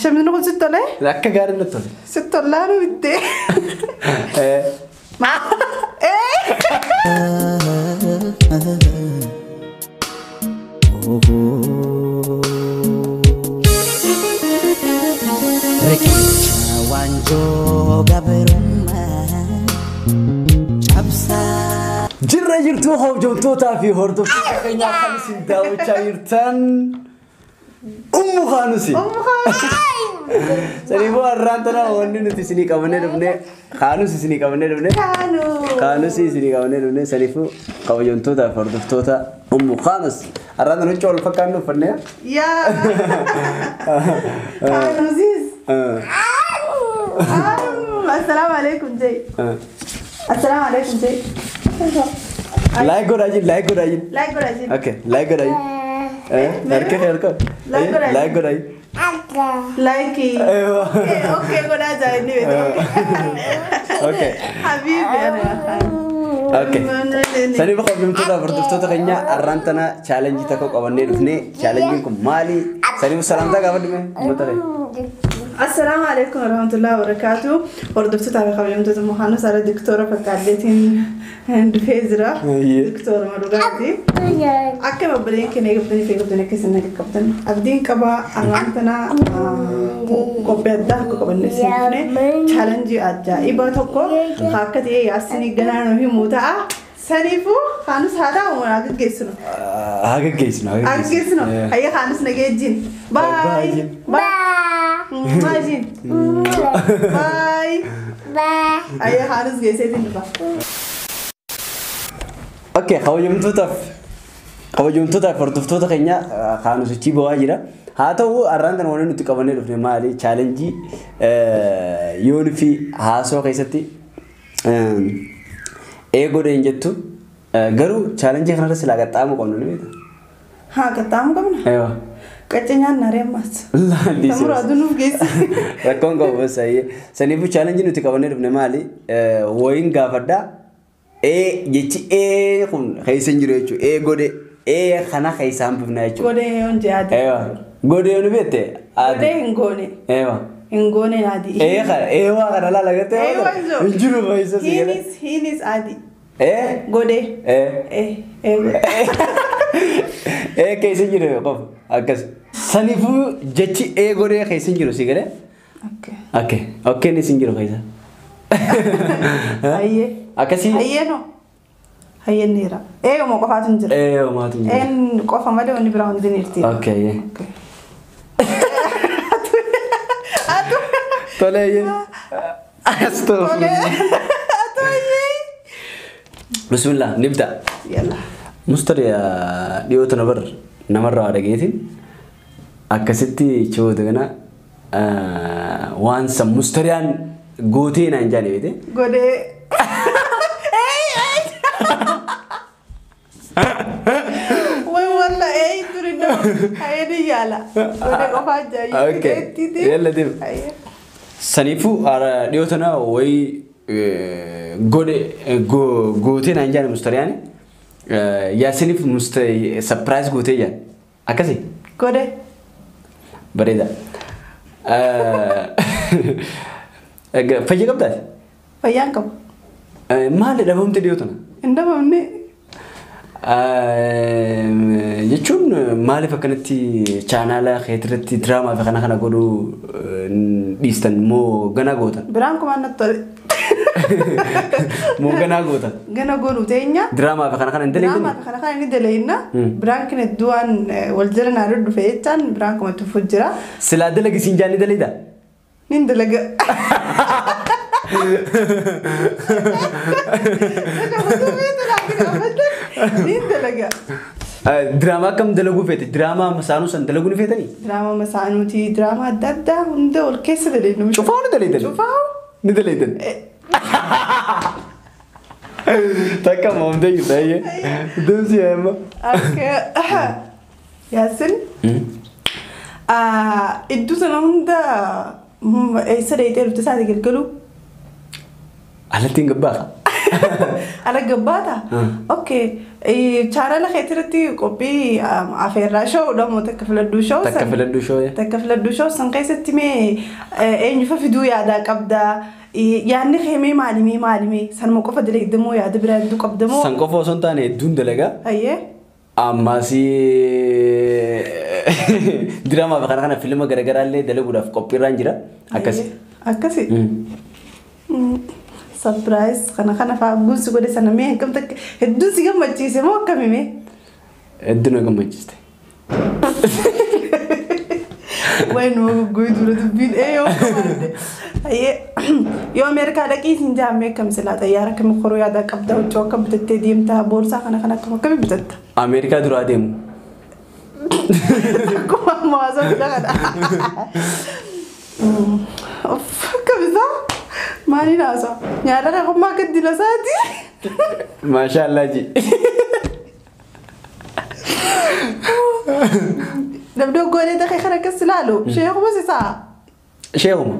Shamizni kun sitti tolee? Akka gaarii natti tole. Sitti tollaa nu bittee. Riqicha waanjoo gabrummaa cabsaa. Jirra jirtuu hojjettootaa fi hordoftoota keenyaa kan isin daawwachaa jirtan Ummu Kaanusi. Ummu Kaanus. Saniifuu har'aan tana wanni nuti isinii qabannee dhufne Kaanus isinii qabannee dhufne Kaanus. Kaanus isinii qabannee dhufne saniifuu kabajamtootaa fi hordoftoota Ummu Kaanus har'aan tana huccuu wal fakkaannu uffannee. Yaa. Kaanusis. Assalaamu alaikum jee. Assalaamu alaikum jee. Like godhaa jiru, like godhaa jiru. Like godhaa jiru. Okay, like godhaa jiru. Harka kee harka. Like godhaa jiru. Like godhaa jiru. Like. Okay, godhaa jaa inni beekama. Okay. Habibi ana. Okay. Saniif kabajamtoota hordoftoota keenya har'aan tana chaalenjii tokko qabannee dhufne chaalenjiin kun maali? Saniif salaamtaa gaafadhu mee uummata kee. Assalaamu alaikum warahmatullahi wabarakatuh. Hordoftoota fi kabajamtoota Ummu Kaanus haala diktoora fakkaalleetiin dhufee jira. Diktoora Madugaati. Akka obboleen keenya eegabdanii fi eegabdanii akka isin qaqqabdan abdiin qabaa har'aan tana qophii addaa akka qabannee isin dhufne chaalenjii ajaa'ibaa tokko akka ta'e yaasinii ganaa nu himuu ta'a. Saniifuu Kaanus haa ta'u haa gaggeessinu. Haa gaggeessinu. Haa gaggeessinu. Hayya Kaanus nageejjiin. Baay. Baay. Baay. Baay. Hayya Kaanus geesseetiin dhufa. Okay, kabajamtootaaf hordoftoota keenya Kaanusichi bo'aa jira. Haa ta'u har'aan tana wanni nuti qabannee dhufne maali? Chaalenjii yoon fi haasoo keessatti eegoo hin jettu garuu chaalenjii kanarra silaa qaxxaamuu qabnu ni beekta. Haa qaxxaamuu qabna? Eewa. Qaccee nyaanna ree ammas. Laalli Samuruu aduu nuuf geessi. Rakkoon qabu bas ayyee. Saniifuu chaalenjii nuti qabannee dhufne maali? Wayiin gaafadhaa. Ee jechi ee kun keessa hin jiru jechuudha. Ee godhe ee kana keessa hambifna jechuudha. Godhee yoon jee adii. Eewa. Godhee yoon beekte Godhee adii. hin goone. Eewa. Hin goone adii. Ee kana eewaa kana laala gartee Eewaa hin jiru. hin jiru keessa si gala. Hiinis hiinis adii. Ee. Godhee. Ee. Ee ee godhe. Ee keessa hin jiru qofa akkas. Saniifuu jechi ee godhee keessa hin jiru si galee. Okay. Okay. Okay ni hin jiru keessa. Hayyee. Akkasii. Hayyee no. Hayyeen niira. Eeyuma qofaatu hin jira. Ee homaatu hin jiru. Een qofa malee wanni biraa hundi ni jirti. Okay. Okay. Atu. Tole. Astaghfirullah. Atu hayyee. Bismillah nibda. Yalla. Mustariya dhiyoota nabar namarraa dhageetiin akkasitti chiwoota kana waan san mustariyaan gootee naan jaane beete. Godhee. Way walla ee turi no. Hayyee ni yaala. Godhee qofaa jaayi. Okay. Yalla deem. Hayyee. Saniifuu dhiyoota na wayii godhe gootee naan jaane mustariyaan yaasiniif surprise gootee jaan akkasii. Godhee. Bareeda. Fayyaa qabdaati? Fayyaan qabu. Maali dhabamte dhiyoo tana? Hin dhabamne. Jechuun maaliif akkanatti chaanaala keetirratti diraamaa fi kana kana godhuu dhiistan moo ganaa gootan? Biraan kumaan natti tole. Moo ganaa gootan? Gana goonuu teenya. Diraamaa fi kana kana hin Diraamaa dalagne? fi kana kana ni dalaginna. Biraan kun hedduu waan wal jala naa dhufe jechaan biraan kuma tufu jira. Silaa dalagi siin jaanni dalagdaa? Nin dalaga. Nin dalaga. Diraamaa akkam dalaguu feete? Diraamaa masaanuu san dalaguu ni feetanii? Diraamaa masaanuuti, diraamaa adda addaa hunda wal keessa dalagnu. Cufaa ni dalagdan? Cufaa. Ni dalagdan? Takka moomtee jirta ayyee. Deemsi amma. Akka Yaasin. Iddoo sana hunda eessa dheeyitee dhufte isaati galgaluu? Alatti hin gabbaafa. Ala gabbaata? Okay. Chaanala keetirratti qophii afeerraa showudha moo takka filadhuu show? Takka filadhuu show. Takka filadhuu show san keessatti mee eenyufa fiduu yaadaa qabdaa? Yaadni kee mee maalimee maalimee sanuma qofa dalagdamoo yaada biraa hedduu qabdamoo? San qofa osoo hin taane hedduun dalagaa. Ayyee. Ammas diraamaa fi kana kana filma garaagaraa illee dalaguudhaaf qophiirraan jira. Akkasi. Akkasi. Surprise kana kana fa'aa guutuu godhe sana mee akkam takka hedduun si gammachiise moo akkami mee? Hedduu na gammachiiste. Wayi nama gugguutu dura dubbiin ee yoo qabaate. Ayyee yoo Ameerikaa dhaqii siin jaammee akkam silaa xayyaara akkamii koruu yaadaa qabda huccuu akkam bitattee deemtaa boorsaa kana kana akkam akkamii bitatta? Ameerikaa duraa deemu. Akkuma ammaa haasawaa kana. Akkam isaa? Maaliin haasawa? Nyaata kan humna akka dila isaati. Maashaallah ji. Namni goonee ta'e kan akkas ilaalu sheekuma sisaa. Sheekuma.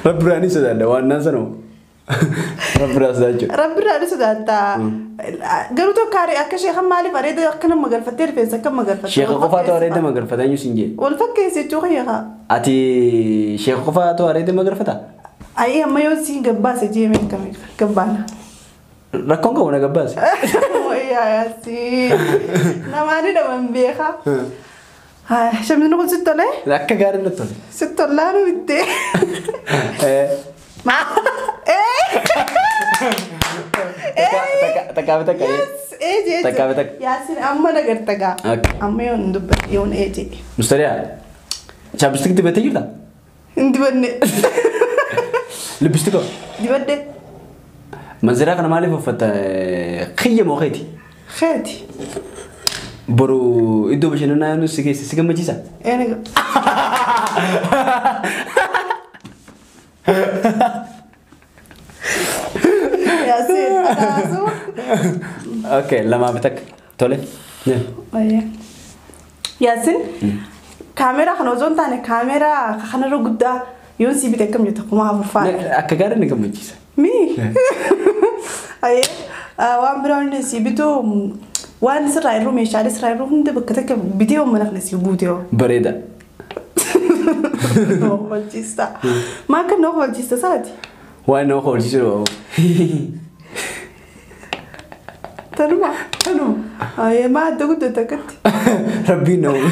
Rabbirraa ni sodaadha waan naan sanuma. Rabbirraa sodaachuu. Rabbirraa ni sodaatta. Garuu tokko akka sheekan maaliif areeda akka nama magalfattee rifeensa akka magalfattee. Sheeka qofaatu areeda magalfata eenyu siin jee. Wal fakkeessa jechuu kiyya. Ati sheeka qofaatu areeda magalfata? Ayi amma yoo siin gabbaase jee mee akkamii gabbaana. Rakkoon qabu na gabbaase. Wayyaa yaasi. Namaani dhaban beekaa. Shamizni kun sitti tolee? Akka gaarii natti tole. Sitti tollaa nu bittee. Takkaa fi takka. Takkaa fi takka. Yaasin amma nagarta gaa. Amma yoon hin dubbadhe yoon ee jedhe. Mustariyaa chapstick dibattee jirta? Hin dibanne. Lipstick hoo? Dibadde. Manziraa kana maaliif uffatta? Kiyya moo keeti? Keeti. Boru iddoo bashannanaa yoo si geesse si gammachiisa? Ee ni Yaasin akaasu. Okay, lamaa fi takka. Tole. Yaasin kaameraa kana osoo hin taane kaameraa kanarra guddaa yoon si bite akkam jetta 4,000 fa'aa. Akka gaarii ni gammachiisa. Mii. Ayyee waan biraa inni si bitu waan sirraa irru meeshaalee sirraa irru hunda bakka takka bitee waan mana kana si guute hoo. Bareeda. Hojjista. Maa akka nama hojjista saati? Waan nama hojjisu. Tanuma. Tanuma. Ayyee maa adda guddate akkatti? Rabbiin na uume.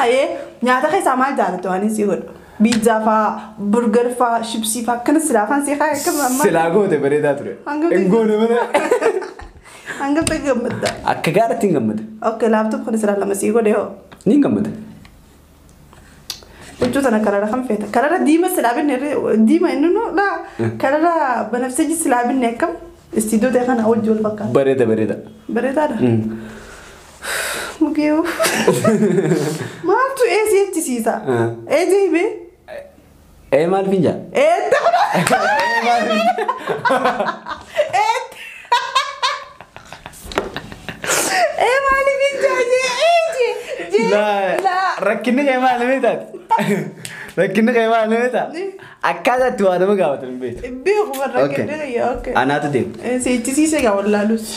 Ayyee nyaata keessaa maal jaallattu waan si godhu? Piizzaa fa'aa, burgar fa'aa, shibsii fa'aa akkana silaa afaan si haa akkam amma. Silaa goote bareedaa ture. Hin goone malee. Hangam ta'e gammadda. Akka gaariitti hin gammada. Okay, laaptoop kana silaa lama sii godhe hoo? Ni hin gammada. Huccuu tana kalara kam feeta? Kalara diima silaa binne diima inni nu laa kalara banafsaji silaa binne akkam istiidoo ta'e kana wajji wal fakkaata. Bareeda bareeda. Bareedaadha. Mugeewu. Maaltu eessi jechisiisa? Ee jeehimee? Ee maal finjaa? Ee ta'udha. Ee maal finjaa? Ee. Ee maal finjaa jee ee jee jee. Laa rakkinni kee maal beektaati? Rakkinni kee maal beektaa? Akkaataa itti waa nama gaafatan hin beektu. Beeku warra rakkinni kee okay. Anaatu deema. Seechisiise gaa wallaalus.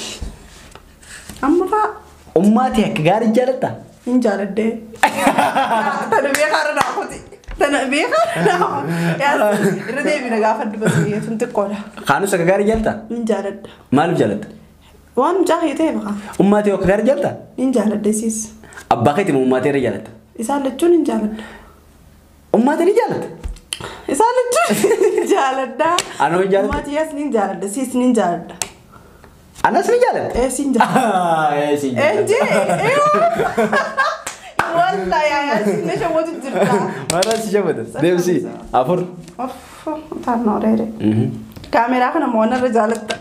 Amma fa'aa. Ummaatii akka gaarii jaalattaa? Hin jaaladhee. Tana beekaa irra naafuti. Tana beekaa irra naafuti. Irra deebiina gaafa dubbatu sun xiqqoodha. Kaanus akka gaarii jaalattaa? Hin jaaladha. Maaliif jaalatta? Waan mucaa kee ta'e baqa. Ummaatii akka gaarii jaalattaa? Hin jaaladhe siis. Abbaa keetii moo ummaatii irra jaalatta? Isaan lachuun hin jaaladha. Ummaatii ni jaalatta? Isaan lachuun hin jaaladha. Anoo hin jaaladha? Ummaatii yaas ni jaaladha siis ni jaaladha. Anas ni jaaladha? Ee siin jaaladha. Ee siin jaaladha. Ee jee ee Wallah yaa yaasiin na shawwatu jirta. Maal si shawwata? Deemsi 4. Of taannoo dheere. Kaameraa kana moo irra jaalatta?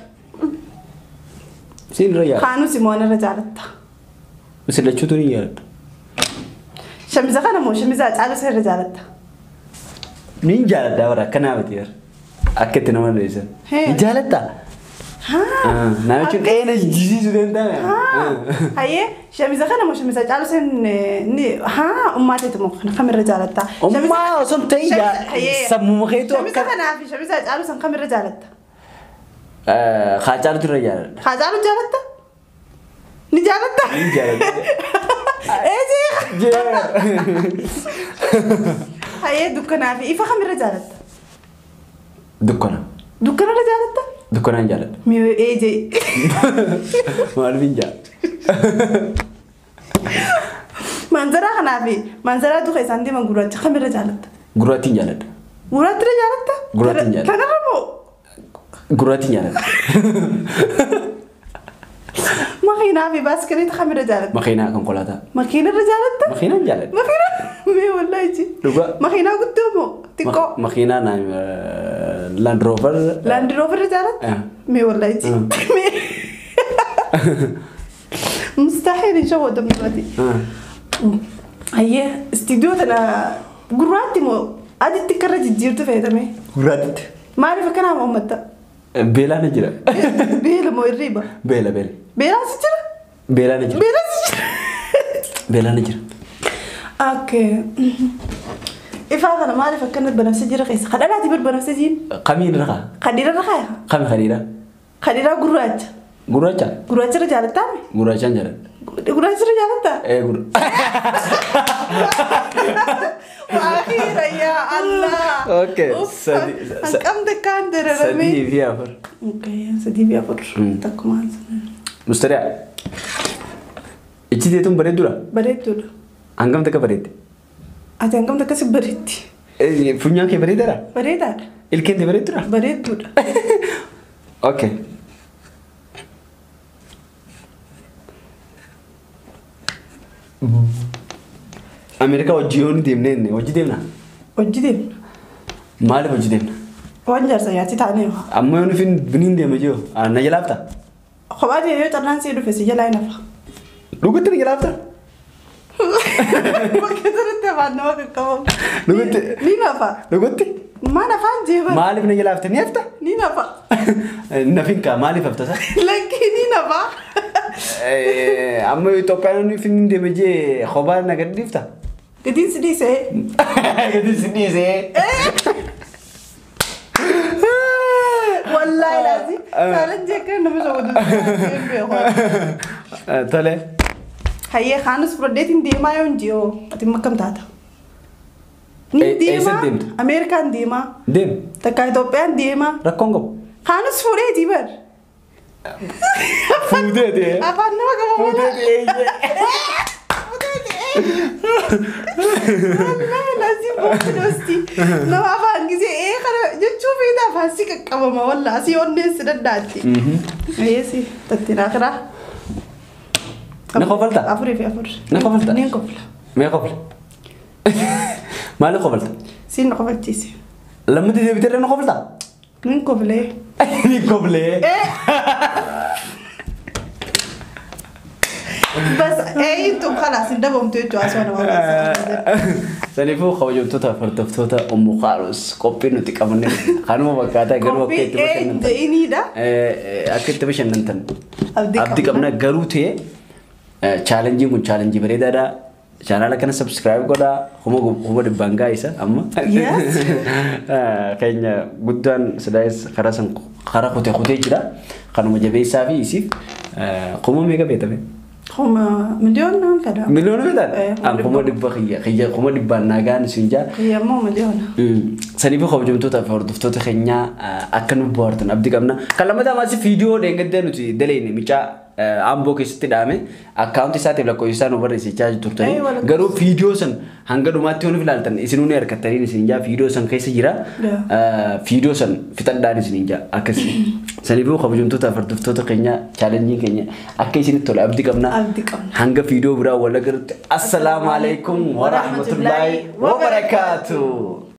Siin irra jaaladha. Kaanus moo irra jaalatta? Isin lachuutu ni jaaladha. Shamiza kana moo shamiza caalus irra jaalatta? Ni jaaladha bara akkanaa miti bara. Akka itti nama dheessan. Ni jaalattaa? Nama jechuun eena jijjiiruu danda'ame. Hayyee shamiza kana moo shamiza caalu sen ni haa ummaateetu moo kana kamirra jaalatta? Ummaa osoo hin ta'in sammuu keetu akka. Shamiza kanaa fi shamiza caalu sen kamirra jaalatta? Haa caalutu irra jaaladha. Haa caalu jaalatta? Ni jaalatta? Ni jaaladha. Eeji! Hayyee dukkanaa fi ifa kamirra jaalatta? Dukkana. Dukkanarra jaalatta? Dukkanaan jaaladha. Mi'oo eejee. Maaliif hin jaalladha? Manzaraa kanaa fi manzaraa duka isaan deeman gurraacha kamirra jaalatta? Gurraattiin jaaladha. Gurraattirra jaalatta? Gurraattiin jaaladha. Kanarra moo? Gurraattiin jaaladha. Makiinaa fi baaskiliita kamirra jaalatta? Makiinaa konkolaataa. Makiinarra jaalatta? Makiinaan jaaladha. Makiinaa? Mee wallaahi. Dhugaa. Makiinaa guddoo moo? Xiqqoo? Makiinaa Land Rover. Land Rover jaalatta? Mee wallaahi. مستحيل نشوفه دلوقتي. هي استديو انا قراتي مو ادي تكرر جيرتو فايدمي. قراتي. ما اعرف كان امتا. بيلا نجرا. بيلا مو الريبه. بيلا بيلا. بيلا سجرا. بيلا نجرا. بيلا سجرا. بيلا نجرا. اوكي. إفاقة أنا ما أعرف كانت بنفسجي رخيص، خلينا نعتبر بنفسجي. قميل رخا. خلينا رخا. قمي خلينا. خلينا قرات. Gurraacha? Gurraacha jaalattaa? Gurraachaan jaaladha. Gurraacha jaalattaa? Ee gurra. Waakhira yaa Allah. Okay. Sadii. Hanqamte kaan dararamee. 3 fi 4. Okay 3 fi 4. Takkumaan sana. Mustariyaa. Ichi teetuun bareedduudha? Bareedduudha. Hangam takka bareeddi? Ati hangam takka si bareeddi? Funyaan kee bareedaadha? Bareedaadha. Ilkeen tee bareedduudha? Bareedduudha. Okay. Ameerikaa hojii yoo deemnee inni hojii deemna? Hojii deemna. Maaliif hojii deemna? Waan jaarsa yaatti taanee. Amma yoo nufin biniin deema jiru na jalaafta? Kophaa deemee yoo carraan sii dhufe si jalaa hin hafa. Dhugatti na jalaafta? Bakka sanatti afaan nama qaqqabamu. Dhugatti. Ni nafa. Dhugatti. Maal afaan jeeban? Maaliif na jalaafta ni hafta? Ni nafa. Nafin kaa maaliif hafta sa? Lakkii ni nafa. Amma Itoophiyaan nufin deema jee kophaa na gadi dhiifta? Gatiin si dhiisee. Gatiin si dhiisee. Wallaahi laazim. Saalan jeekan nama soqotu. Tole. Hayyee kaanis fudhadheetiin deemaa yoo hin jiru ati akkam taata? Ni deemaa. Ameerikaan deemaa. Deem. Takka Itoophiyaan deemaa. Rakkoon qabu. Kaanis fuudheetii bar. Fuudheeti. Afaan nama qaba. Fuudheeti. Wallaahi laazim boqqodosti. Nama afaan gisee kana jechuu feeta afaan si qaqqabama wallaahi si onneen si daddaatti. Hayyee tattiin akiraa. Na kofalta? 4 fi 4. Na kofalta? Niin kofla. Mee kofla? Maaliif kofalta? Siin na kofalchiise. Lammata deebitee na kofalta? Niin koflee. Niin koflee. بس انتم خلاص ندبهم تيجوا عشان Saniifuu kabajamtoota hordoftoota Ummu Kaanos qophii nuti qabne kanuma fakkaataa garuu akka itti bashannantan. Akka itti bashannantan. Abdii qabna garuu ta'e chaalenjiin kun chaalenjii bareedaadha. Chaanaala kana subscribe godhaa 100,000 gaa isa amma. Keenya guddaan sidaayis karaa san karaa kutee kutee jira. Kanuma jabeessaa fi isiif kuma meeqa beetame? Kuma miliyoona fedha. Miliyoona fedha? 100,000 kiyya 100,000 nagaan isin jaa. Kiyya immoo miliyoona. Saniif kabajamtoota fi hordoftoota keenyaa akka nu bohaartan abdii qabna. Kan lammataa maas viidiyoo dheengadda nuti daleene micaa Amboo keessatti dhaame akkaawunti isaatiif lakkoofsa isaa nu barreessichaa turtanii garuu viidiyoo san hanga dhumaatti yoo nuuf ilaaltan isinuu ni harkattaniin isin jaa viidiyoo san keessa jira viidiyoo san fixadhaan isin jaa akkasii. Saniifuu kabajamtoota fi hordoftoota keenyaa chaalenjiin keenya akka isinitti tole abdii qabna. Hanga viidiyoo biraa wal agarrutti assalaamu alaikum warahmatullaahi wabarakaatuh.